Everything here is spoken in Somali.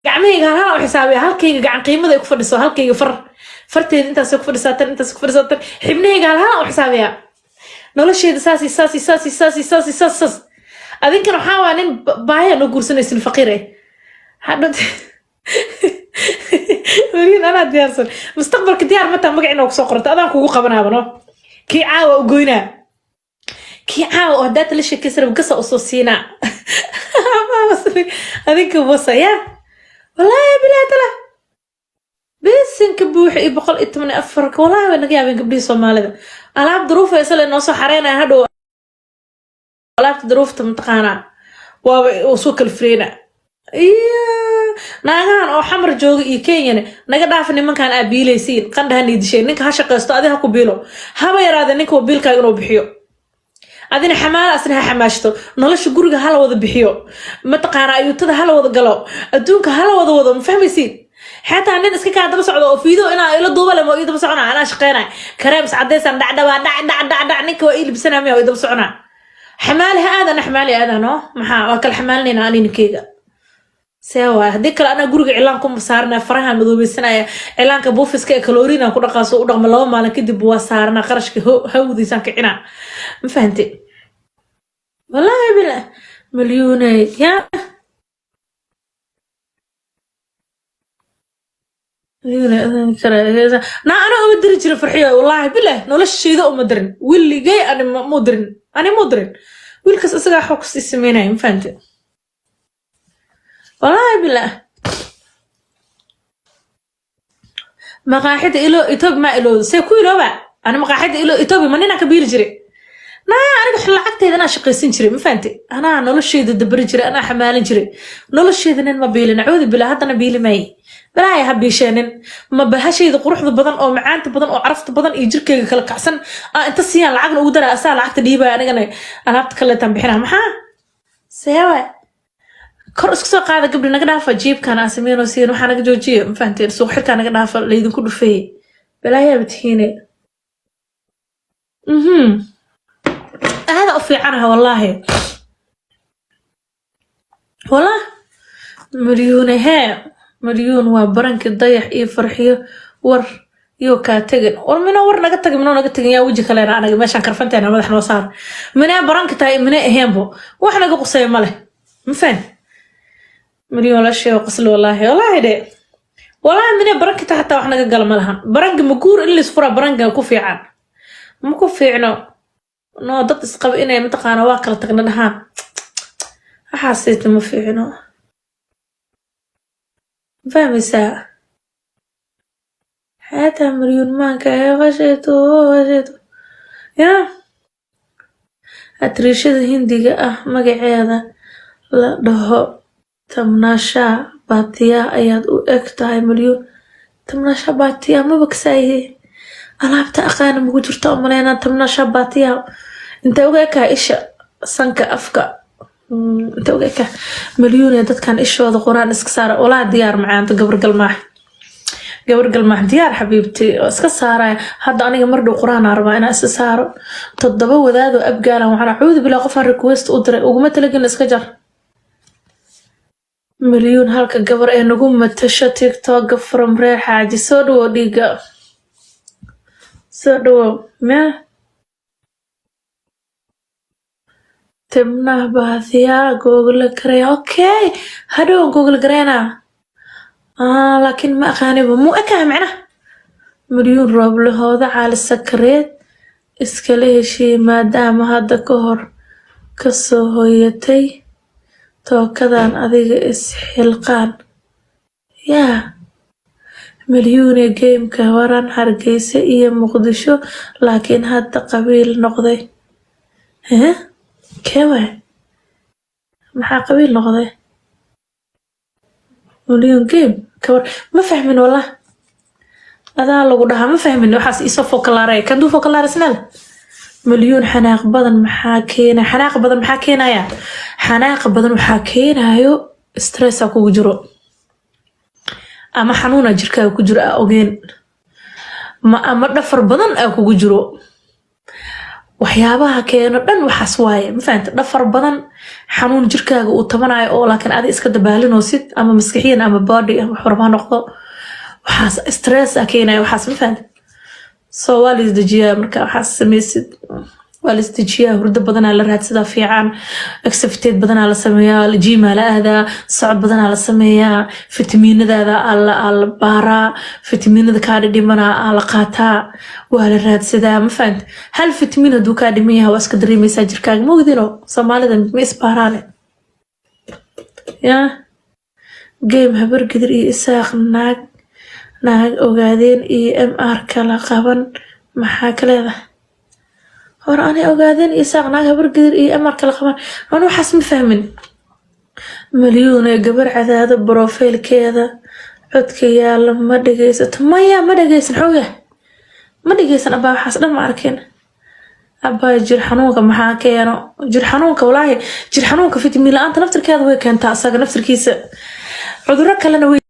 Gacmahayga hal hal u xisaabiya, halkayga gacan qiimada ay ku fadhiso, halkayga far farteeda intaasay ku fadhisaa, tan intaas ku fadhisaa, tan xibnahayga hal hal u xisaabiya. Nolosheeda saas iyo saas iyo saas iyo saas iyo saas iyo saas saas. Adinkan waxaa waa nin baahiya noo guursanaysin, faqiir eh. Hadhow weliin anaa diyaarsan, mustaqbalka diyaar mataa. Magaciina kusoo qorata, adaan kugu qabanaaba no. Kii caawa u goynaa, kii caawa oo haddaad la sheekaysan gasa usoo siinaa. Adinka wasa ya, wallaahi bilaa tala besinka buuxa iyo 114-ka. Wallaahi way naga yaabeen gabdhihii Soomaalida. Alaab duruufa isla noo soo xareynaya hadhow. Alaabta duruufta mataqaanaa, waaba uu soo kala fireyna. Iya, naagahan oo Xamar jooga iyo Kenyana naga dhaafa nimankan aa biilaysiin, qandhaha niidisheen. Ninka ha shaqaysto, adi ha ku biilo, haba yaraade. Ninka waa biilkaaga inuu bixiyo, adina xamaala, asna ha xamaashto. Nolosha guriga hala wada bixiyo, mataqaana, ayuutada hala wada galo, adduunka hala wada wado. Ma fahmaysiin? Xataa nin iska kaa daba socdo oo fiido inaa ila duuba le, ma ii daba soconaa? Anaa shaqeynaya, kareem iscadeysaan, dhacdhabaa, dhac dhac dhac dhac. Ninka waa ii libsanaa miya? Waa ii daba soconaa? Xamaali ha aadan, xamaali aadan oo maxaa waa kala xamaalinayna ani ninkeyga. See waay? Haddii kale anaa guriga cilaan ku saarnaa, faraha madoobaysanaya, cilaanka buufiska ee kalooriina ku dhaqaaso u dhaqma. 2 maalin kadib waa saarnaa, qarashka hawdiisaan kicinaa. Ma fahante? Wallaahi bila milyuuney ya. Na ana uma diri jira Farxiyo, wallaahi bilah, noloshayda uma dirin weligay. Ani muu dirin, ani muu dirin wiilkaas, isagaa xog sii sameynaya. Ma fahante? Wallaahi bilah, maqaaxida ilo Etoobi maa ilowda? See ku ilooba ani maqaaxida ilo Etoobi? Ma ninaan ka biili jiray? Naa, aniga lacagteeda anaa shaqaysan jiray. Ma fahante? Anaa nolosheyda dabari jiray, anaa xamaalin jiray nolosheyda. Nin ma biilin, acuudu billah, haddana biili maaye. Balaaya ha biisheenin. Ma bahashayda quruxda badan oo macaanta badan oo carafta badan iyo jirkeyga kala kacsan aa inta siiyaan lacagna ugu daraa, asaa lacagta dhiibaya, anigana alaabta kaleetaan bixinaa. Maxaa seewa? Kor isku soo qaada gabdhi, naga dhaafa jiibkan aa sameynoo siin, waxaa naga joojiya. Ma fahanteen? Suuq xirkaa naga dhaafa, laydinku dhufeeye. Balaayaaba tihiine. Aada u fiicanaha wallaahi, wallah. Milyuune hee, milyuun waa baranki Dayax iyo Farxiyo. War iyo kaa tegin, war minoo, war naga tagin, minoo naga tegin. Yaa weji kaleena anaga meeshaan karfanteena madax noo saar. Minee baranki tahay, minee aheenbo, wax naga quseeya ma leh. Ma fahan? Milyuun la sheego qosli, wallaahi, wallaahi dhe, wallaahi minee baranki tahay, hataa wax naga gala ma lahan. Baranki ma guur in laisfuraa? Barankiga ku fiican ma ku fiicno no. Dad isqaba inay mataqaana waa kala tagna dhahaan, waxaasayta ma fiicno. Ma fahmaysaa? Xataa milyuun maanka ee qasheeto qasheeto ya. Atriishada Hindiga ah magaceeda la dhaho Tamnaasha Baatiya ayaad u eg tahay milyuun. Tamnaasha Baatiya maba kasaayihe, alaabta aqaana maku jirta oo maleynaa. Tamnaasha Baatiya intee uga ekaa? Isha, sanka, afka, intee uga ekaa milyuun? Ee dadkan ishooda Quraan iska saara. Walaa diyaar macaanto, gabar galmaax, gabar galmaax diyaar xabiibti oo iska saaraya. Hadda aniga mar dhow Quraan aan rabaa inaan iska saaro. 7 wadaadoo abgaalan waxaan, acuudu bilaa, qofaan request u diray uguma talagelin, iska jar. Milyuun halka gabar ee nagu matasho TikToka from reer Xaaji. Soo dhawow dhiiga, soo dhawow. Meel tibnaha baadiyaa google gareya. Okay, hadhow google gareyna. Ah, laakiin ma aqaaniba muu ekaha macnaha. Milyuun rooblahooda caali sakareed iskala heshiiyey maadaama hadda ka hor kasoo hoyatay tookadan adiga isxilqaan yaa. Milyuune gameka waran Hargeysa iyo Muqdisho, laakiin hadda qabiil noqday. Hee, kee waay? Maxaa qabiil noqday? Milyuun game kawar ma fahmin wallah. Adaa lagu dhahaa, ma fahmin waxaas. Isoo fokalaaray kanduu fokalaarisnal. Milyuun xanaaq badan maxaa keena? Xanaaq badan maxaa keenaya? Xanaaqa badan waxaa keenayo stressa kugu jiro ama xanuuna jirkaaga ku jiro aa ogeen ma, ama dhafar badan aa kugu jiro. Waxyaabaha keeno dhan waxaas waaye, ma fahanta? Dhafar badan, xanuun jirkaaga uu tabanayo oo laakiin adi iska dabaalinoosid, ama maskixiyan ama body ama wax warba ha noqdo. Waxaas stress a keenaya waxaas, ma fahanta? So waa la isdejiyaa. Marka waxaas sameysid, waa la isdejiyaa. Hurdo badanaa la raadsadaa fiican, activity badanaa la sameeyaa, gym-aa la aadaa, socod badanaa la sameeyaa, fitamiinadaada aa la baaraa, fitamiinada kaa dhidhimanaa aa la qaataa, waa la raadsadaa, ma fahant? Hal fitamiin hadduu kaa dhiman yahay, waa iska dareemaysaa jirkaaga. Ma ogdino, Soomaalida ma isbaaraane. Ya game Habar Gidir iyo Isaaq, naag naag Ogaadeen iyo MR kala qaban, maxaa ka leedahay? Hore ani Ogaadeen iyo Isaaq, naag Habar Gidir iyo MR kala qaban, ani waxaas ma fahmin. Malyuune gabar Cadaado profile-keeda codka yaala ma dhegeysato? Maya, ma dhegeysan. Xooga ma dhegeysan, abaa. Waxaas dhan ma arkin, abaa. Jir xanuunka maxaa keeno? Jir xanuunka, walaahi, jir xanuunka fitamiin la-aanta naftirkeeda way keentaa, asaga naftirkiisa cuduro kalena way.